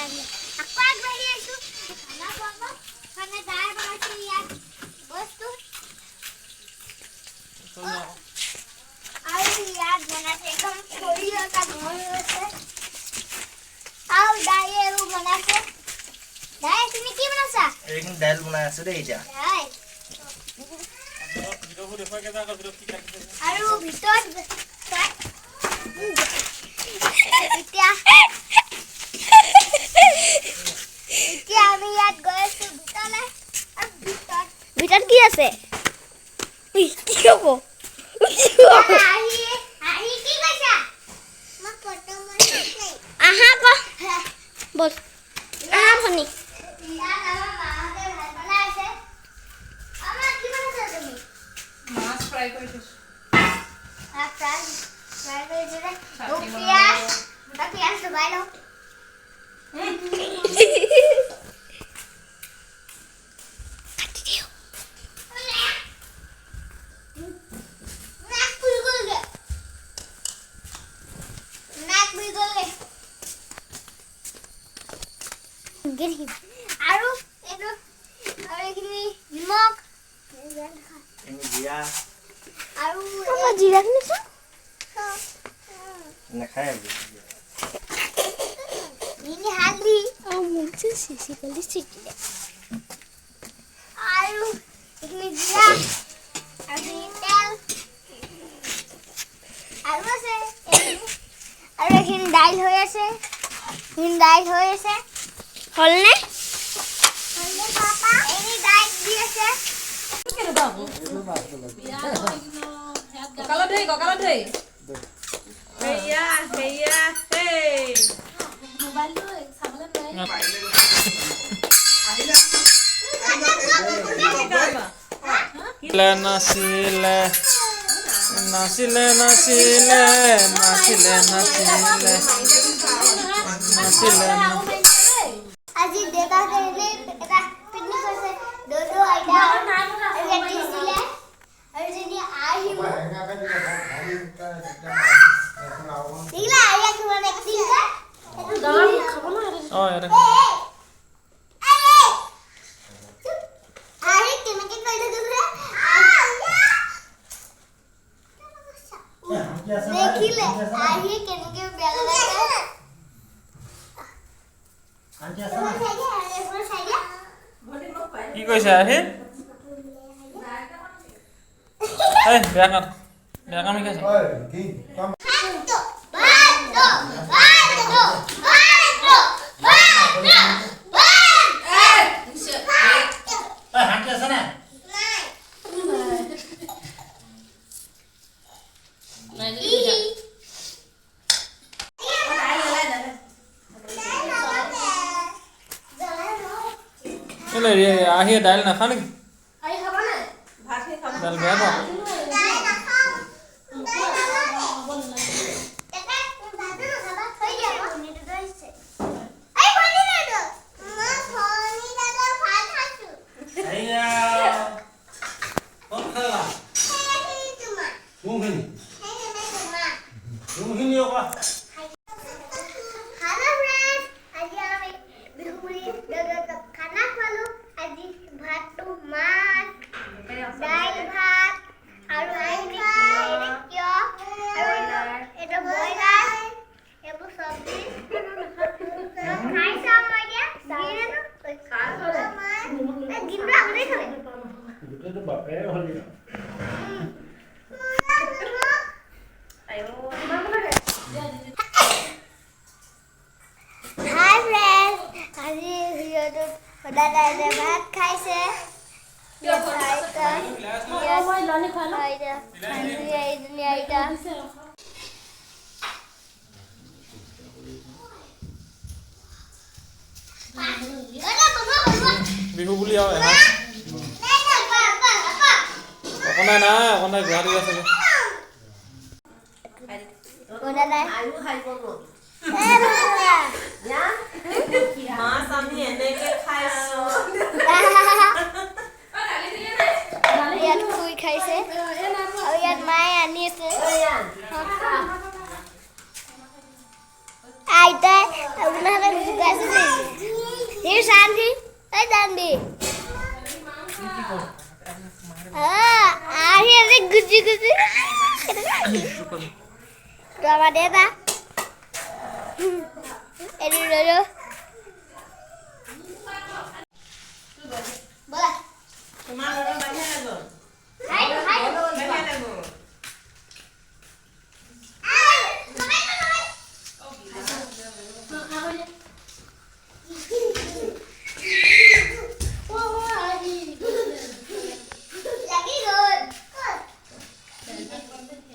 আমি আকৌ আগবাঢ়ি আহিছোঁ খানা খুৱাব। মানে দাই বনাইছে ইয়াত বস্তু আৰু ইয়াত বনাইছে একদম সৰিয়হ এটা গৰম হৈ আছে আৰু দাইয়ে এইবোৰ বনাইছে। দাই, তুমি কি বনাইছা? এইখিনি দাইল বনাই আছো দেই এতিয়া। দাইল আৰু ভিতৰত এতিয়া এতিয়া আমি ইয়াত গৈ আছো ভিতৰলৈ। আৰু ভিতৰত কি আছে? কি হ'ব? আহি কি কৈছা? আহা ক বল, আহা ভনী। ইয়াত আমাৰ মাহঁতে ভাত বনাই আছে। আমাৰ কি বনাইছা তুমি? মাছ ফ্ৰাই কৰি থৈছো। ফ্ৰাই কৰি দিলে। পিঁয়াজ, পিঁয়াজ ডুবাই লওঁ। কাটি দিওঁ। নাক পুৰি গ'লগে, নাক পুৰি গ'লগে। আৰু এইটো আৰু এইখিনি নিমখ। জিৰা। আৰু জিৰাখিনি নাখায়। হালধি আৰু মোক যে চিচি কৰি চিটিলে। আৰু এইখিনি জিৰা আৰু এইখিনি তেল আৰু আছে। আৰু এইখিনি দাইল হৈ আছে, এইখিনি দাইল হৈ আছে। হ'লনে? এইখিনি দাইল দি আছে। কঁকালত ধৰি, কঁকালত ধৰি। হেয়া হেয়া হেই। নাচিলে নাচিলে নাচিলে নাচিলে নাচিলে নাচিলে। আজি দেউতাহঁতে এনেই এটা পিকনিক হৈছে। দদৌ, আইতা ইয়াত দিছিলে আৰু এজনী আহিব। দেখিলা আইয়া কিমান এক্টিং কৰে। অঁ, ইয়াতে আহি কেনেকে কৰি থাকিছে দেখিলে? আহি কেনেকে বেয়া লগাইছে। কি কৈছে আহি? এই বেয়া কাম, বেয়া কাম শিকাইছে। আহি দাইল নাখা নেকি? দাইল বেয়া পাওঁ। কোনখিনি? হেল্ল' ফ্ৰেণ্ডছ, আজি আমি বিহু বুলি খানা খোৱালো। আজি ভাতটো মাছ, দাইল, ভাত আৰু কিয় আৰু এইটো ব্ৰইলাৰ, এইবোৰ চব্জি খাই চাওঁ। মই এতিয়া গিনটো আগতেই খালে। গোটেইটো বাপেৰে হ'ল। হাই ফ্ৰেণ্ডছ, আজি ভিডিঅ'টোত দাদাই ভাত খাইছে। আইতা, এইজনী আইতা। বিহু বুলি আৰু এসাঁজ। অকণাই নাই, অকণাই গুৱাহাটীত আছে। মাছ আমি এনেকে খাইছো। ইয়াত শুই খাইছে আৰু ইয়াত মায়ে আনি আছে। আইতাই আপোনালোক জোকাইছে দেই। শান্তি, ঐ শান্তি, আহি আছে গুচি গুচি। আমাৰ দেউতা, এইটো ৰ'দ। ব'লা। তোমাৰ ঘৰৰ বাহিৰলৈ গ'ল। হাই হাই। বাহিৰলৈ গ'ল। লাগি গ'ল।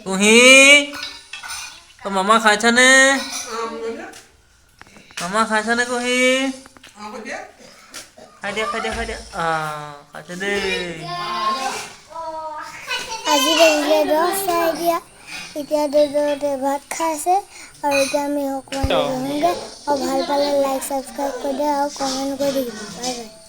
কুহি, তই মামা খাইছানে? মামা খাইছানে? কুহি, খাই দিয়া, খাই দিয়া, খাই দিয়া। খাইছে দেই। আজি বাজিলে 10টা। এতিয়া দেউতাহঁতে ভাত খাইছে আৰু এতিয়া আমি অকণমান বহোঁগৈ। আৰু ভাল পালে লাইক, ছাবস্ক্ৰাইব কৰি দিয়া আৰু কমেণ্ট কৰি দিব। Bye bye.